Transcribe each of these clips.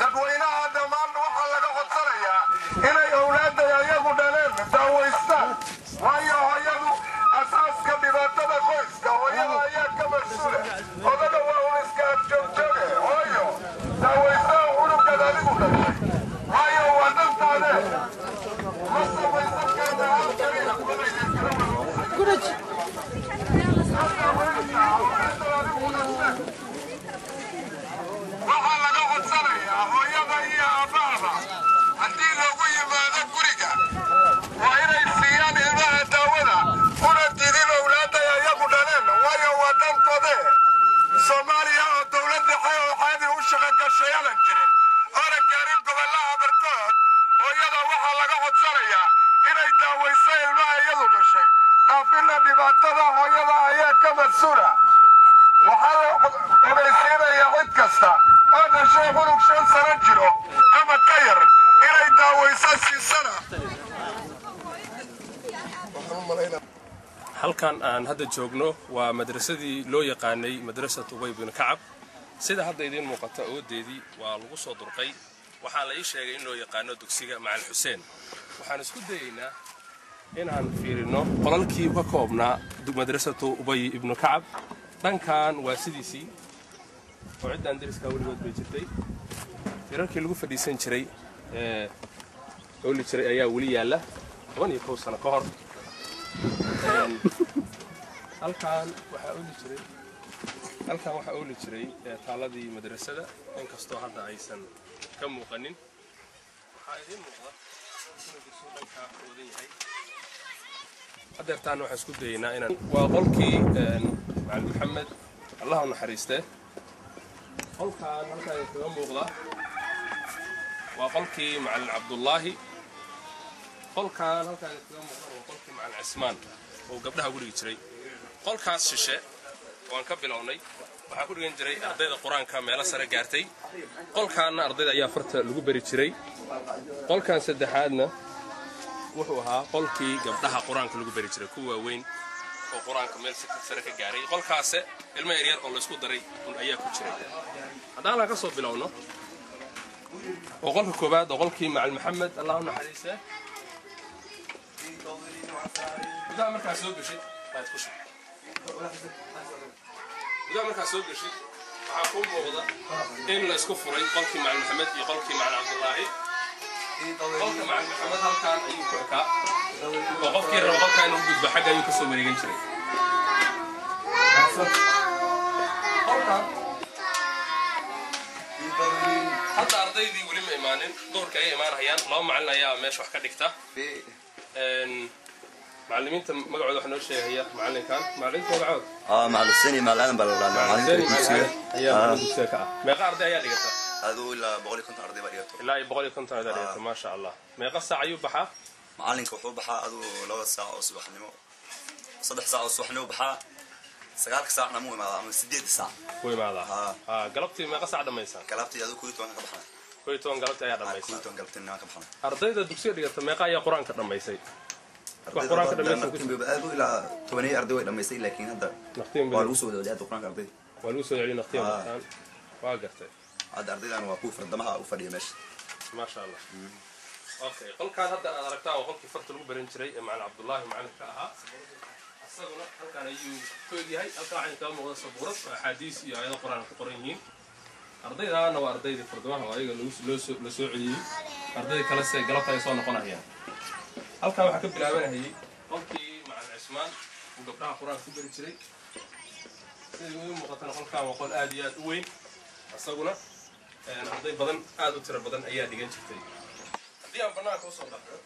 Dadweynaha dhammaan waxaa laga codsanayaa inay owlaadda ayagu dhaleen daawaystaan, waayo hooyadu asaaska dhibaatada qoyska, hooyada ayaa ka mas-uula. Odaga waa un iska agjoogjooge. Hooyo, daawaystaan cunugaad adigu dhashay, waayo waa dantaade. Ma samaysan karna hal kaliya. Waxaa laga codsanayaa hooyada iyo aabbahaba, haddii loogu yimaado guriga, waa inay siiyaan ilmaha daawada, una didin owlaadday ayagu dhaleen, waayo waa dantoode. Soomaaliya oo dowlad dhexe oo caadi u shaqo gashay aanan jirin oona gaarin gobollaha barkood, hooyada waxaa laga codsanayaa inay daawayso ilmaha iyadu dhashay, dhaafina dhibaatada hooyada ayaa ka mas-uula. Waxaa la ogeysiinaya cid kasta oo dhashay cunug 5 sano jiro ama ka yar inay daawayso siisana. Halkan aan hadda joogno waa madrasadii loo yaqaanay Madrasat Ubay bin Kacab. Sida hadda idiin muuqata, oodeedii waa lagu soo durqay. Waxaa la ii sheegay in loo yaqaano dugsiga Macalin Xuseen. Waxaan isku dayaynaa inaan fiirino qolalkii ka koobnaa Madrasatu Ubay ibnu Kacab. Dhankan waa sidiisii oo ciddaan deriskaa weligood bay jirtay. Tirarkii lagu fadhiisan jiray ee ooli jiray ayaa weli yaalla 11 sano ka hor. Halkan waxaa ooli jiray, halkan waxaa ooli jiray taaladii madrasada, inkastoo hadda aysan ka muuqanin. Waxaa idiin muuqda inuu dugsigu dhankaa oodan yahay. Hadeertaan waxaan isku dayaynaa inaan waa qolkii Macalin Maxamed, Allah u naxariistee. Qolkan halkaan kaga muuqda waa qolkii Macalin Cabdullaahi. Qolkan halkaan kaga muuqda waa qolkii Macalin Cismaan oo gabdhaha ugu dhigi jiray. Qolkaas shishe waan ka bilownay, waxaa ku dhigan jiray ardayda qur-aanka meelo sare gaartay. Qolkaanna ardayda ayaa farta lagu bari jiray. Qolkan saddexaadna wuxuu ahaa qolkii gabdhaha qur-aanka lagu bari jiray, kuwa waaweyn oo qur-aanka meel sare ka gaaray. Qolkaase ilmo yaryar oo laysku daray un ayaa ku jiray. Haddaan halkan ka soo bilowno oo qolka koowaad oo qolkii Macalin Maxamed, Allah u naxariistee, gudaha markaa soo geshid baad ku shub. Gudaha markaa soo geshid waxaa kuu muuqda in la isku furay qolkii Macalin Maxamed iyo qolkii Macalin Cabdullaahi. Qolka Macalin Maxamed halkaan ayuu ku ekaa, oo qofkii raba qolkaa inuu gudbo xagga ayuu kasoo wareegan jiray. Qolkan hadda ardaydii weli ma imaanin, duhurka ayay imaanayaan. Laba macalin ayaa meesha wax ka dhigta. Macallimiinta magacooda waxa noo sheegaya macalinkan. Macalimiinta magacooda? Macalin Xuseen iyo Macalin Aadan baa la dhahaa Macalin macallinta Xuseen iyo dugsiga. Macalin Aadan ayaa macallin dugsiga ka ah. Meeqa arday ayaa dhigata? Aduu ilaa 150 arday baa dhigato. Ilaa iyo 150 arday dhigata, maasha Allah. Meeqa saac ayuu baxaa? Macalinka wuxuu baxaa aduu 2 saac oo subaxnimo, 3 saac oo subaxnimo baxaa, 9-ka saacna muu imaadaa ama 8 saac. Ku imaadaa. Galabtii meeqa saac dhammaysaan? Galabtii aduu 11-ka ka baxnaa. 11 galabtii ayaa 11 dhammaysaan. Galabtii ka baxnaa. Ardayda dugsiga dhigata meeqa ayaa qur-aanka dhammaysay? Wax qur-aanka dhammaysan ku jira? Aad ilaa 10 arday way dhamaystay, laakiin hadda Naqtiin waa lagu soo wada celiyay hadda qur-aanka ardayda. Waa lagu soo celiyay naqtiyan bartaan, waa gartay. Hadda ardaydan waa kuwa fardamaha u fadhiya meesha. Maasha Allah. Okay, qolkaan hadda aad aragtaan waa qolkii farta lagu baran jiray ee Macalin Cabdullaahi macalinka ahaa. Isaguna halkaan ayuu ku egyahay. Halkaan waxaa kaga muuqda sabuurad oo axaadiis iyo aayado qur-aan ku qoran yihiin. Ardaydaana waa ardaydii fardamaha oo ayaga la soo celiyey. Ardayda kale se galabta ay soo noqonayaan. Halkaan waxaa ka bilaabanayay qolkii Macalin Cismaan uu gabdhaha qur-aanka ku bari jiray. Sida ugu muuqatana, qolkaan waa qol aad iyo aad u weyn. Isaguna arday badan, aad u tiro badan ayaa dhigan jirtay. Haddii aan bannaanka usoo baxno,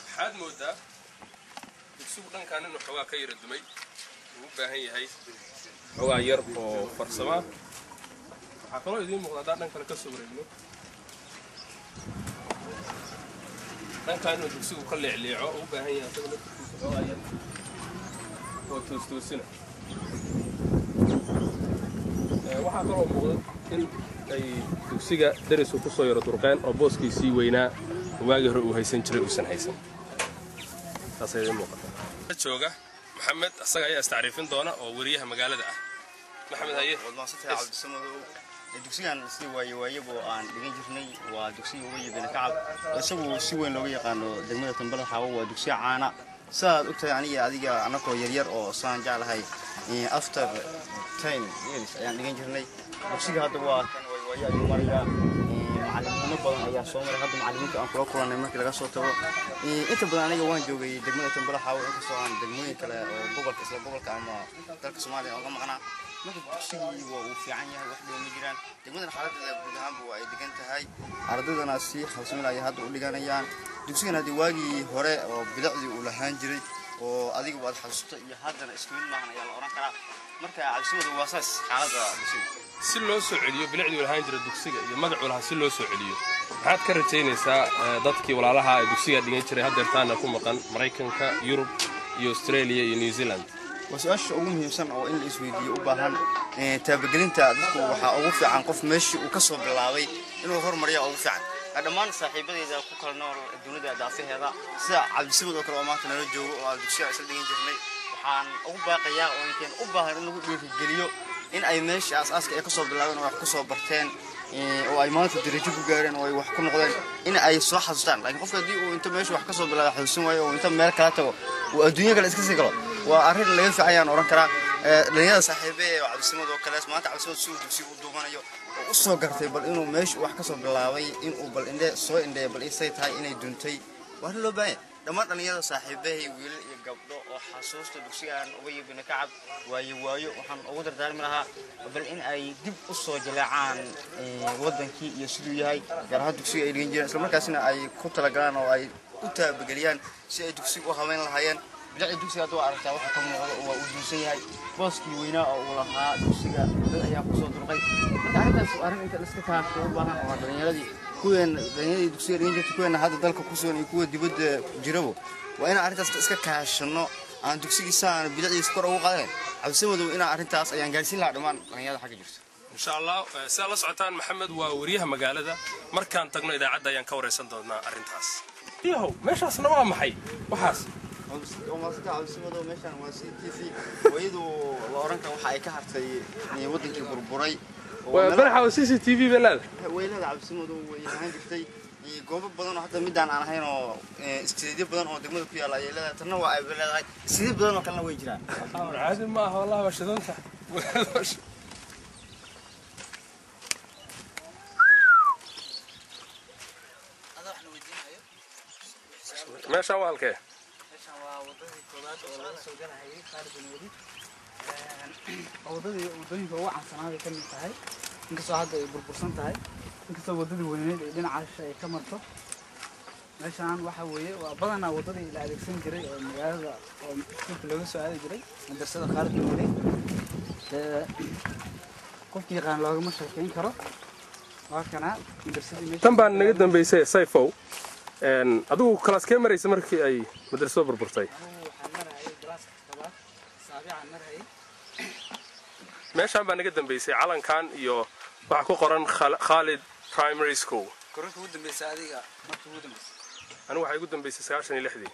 waxaad moodaa dugsigu dhankaan inuu xoogaa ka yara dumay, uu u baahan yahay xoogaa yar oo farsamo ah. Waxaa kaloo idiin muuqda, haddaan dhan kale ka soo wareegno, dhankaan inuu dugsigu ka leecleeco, uu u baahan yahay asaga laftirkiisa xoogaa yar oo toostoosina. Waxaa kaloo muuqda in ay dugsiga darisku kusoo yaro durqeen oo booskiisii weynaa waagii hore uu haysan jiray uusan haysan. Saasay idiin muuqata. Jooga Maxamed, asaga ayaa istacriifin doona oo weriyaha magaalada ah. Maxamed, haye. Waad mahadsantahay, Cabdisamadow. Dugsigan si waaye waayabo aan dhigan jirnay waa dugsiga Ubay bin Kacab, isagu si weyn looga yaqaano degmada Tambada Xaawo. Waa dugsiga caana, sidaad ogtahay. Aniga adiga anakoo yaryar oo saan jeclahay after 10 years ayaan dhigan jirnay dugsiga. Hadda waa kan waay waaye ayuu marayaa. Macalimiino badan ayaa soo maray. Hadda macalimiinta aan kula kulannay markii laga soo tago, inta badan aniga waan joogay degmada Tambada Xaawo, inkastoo aan degmooyin kale oo gobolka, isla gobolka ama dalka Soomaaliya oga maqnaa. Marka dugsigii waa uu fiican yahay, wax dhiba ma jiraan. Degmadan xaaladeeda guud ahaanba waa ay degan tahay, ardaydana si habsami ay hadda u dhiganayaan. Dugsigan haddii waagii hore oo bilicdii uu lahaan jiray oo adiga waad xasuusto iyo haddana isku mid maahan ayaa la oran karaa. Marka Cabdisamadu, waa saas xaaladda dugsiga. Si loo soo celiyo bilicdii lahaan jira dugsiga iyo magacuu lahaa, si loo soo celiyo, maxaad ka rajaynaysaa dadkii walaalaha ee dugsiga dhigan jiray haddeertaana ku maqan Maraykanka, Yurub iyo Australia iyo New Zealand? Waa su-aasha ugu muhiimsan oo in la isweydiiyo u baahan. Taabagelinta dadku waxaa ugu fiican qof meeshii uu ka soo bilaabay inuu hormariya ugu fiican. Dhammaan saaxiibadeyda ku kala nool dunida daafaheeda, sida Cabdisamad oo kale oo maanta nala joogo oo aan dugsiga isla dhigan jirnay, waxaan ugu baaqayaa oo inteen u baahan in lagu dhiirigeliyo in ay meesha aasaaska ay kasoo bilaabeen oo wax kusoo barteen oo ay maanta darajo ku gaareen oo ay wax ku noqdeen in ay soo xasuustaan. Laakiin qofka haddii uu inta meesha wax kasoo bilaabay xasuusin waayo oo inta meel kala tago uu adduunyo kale iska sii galo, waa arrin laga fiican ayaan oran karaa. Dhalinyarada saaxiibe ee Cabdisamad oo kale, maanta Cabdisamad si uu dugsiga u duubanayo oo u soo gartay bal inuu meesha wax kasoo bilaabay inuu bal indhe soo indheeyo bal isay tahay inay duntay, waa arrin loo baahan yahay. Dhammaan dhalinyarada saaxiibahay, wiilal iyo gabdho oo xasuusta dugsigan Ubay bin Kacab waayo waayo, waxaan ugu dardaarmi lahaa bal in ay dib u soo jaleecaan wadankii iyo siduu yahay, gaar ahaan dugsiga ay dhigan jireen, islamarkaasina ay ku talagalaan oo ay u taabageliyaan si ay dugsiga u habeyn lahaayeen. Bilicda dugsiga hadda waa aragtaa waxa ka muuqda, waa uu duunsan yahay. Booskii weynaa oo uu lahaa dugsiga dad ayaa kusoo durqay. Marka arrintaas waa arrin inta la iska kaasho u baahan oo dhalinyaradii, kuween dhalinyaradii dugsiga dhigan jirta, kuweena hadda dalka ku sugan iyo kuwa dibadda jirabo, waa inaan arrintaas iska kaashano, aan dugsigii saan bilicdiisa kor ugu qaadeen. Cabdisamadow, inaan arrintaas ayaan gaarsiin lahaa dhammaan dhalinyarada xagga jirta. Insha Allah. Sidaa la socotaan, Maxamed waa wariyaha magaalada. Markaan tagno idaacadda ayaan ka waraysan doonaa arrintaas. Yahow, meeshaasna waa maxay waxaas? Maasanta, Cabdisamadow. Meeshaan waa CCTV iyadu la oran kara waxa ay ka hartay wadankii burburay. Baraxa CCTV bay leedahay. Way leedahay, Cabdisamadow, way ahaan jirtay goobo badan oo hadda midaan aan ahayn oo isteedyo badan oo degmada ku yaalla ayay leedahay. Tanna waa ay leedahay, isteedyo badan oo kalena way jiraan. Caadi ma aha wallahi, waa shidanta. Meeshaan waa halkee? Meeshaan waa wadadii koowaad oo laga soo galahayay Khaalid bin Waliid. Waa wadadii wadooyinka ugu caansanaa bay ka mid tahay, inkastoo hadda ay burbursan tahay, inkastoo wadadii weyneed ee dhinacaas ay ka marto. Meeshaan waxa weeye waa badanaa wadadii la adeegsan jiray oo magaalada oo iskuulka looga soo aadi jiray, madrasada Khaalid bin Waliid. Qofki yaqaan loogama sheekeyn karo. Waa kana madrasadii meesha. Tan baan naga dambaysay. Sayfow, adigu kalaaskee maraysa markii ay madrasadu burburtay? Anigu waxaan marayay galaaska toddobaad, saabicaan marayay. Meeshaan baa naga dambaysay, calankan iyo waxaa ku qoran Khalid Primary School. Kororka ugu dambeysay adiga, markii ugu dambeysay? Anigu waxaa igu dambaysay 96-dii.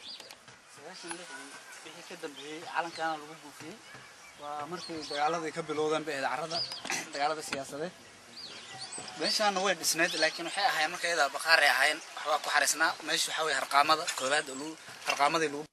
96-dii wixii ka dambeeyey calankaana lagu buufiyey. Waa markii dagaaladii ka bilowdeen bay ahayd carrada, dagaalada siyaasadeed. Meeshaana way dhisneyd, laakiin waxay ahaayeen marka iyadaa baqaaray ahaayeen, waxbaa ku xariisnaa meesha. Waxaa weye harqaamada koowaad oo lagu harqaamadii lagu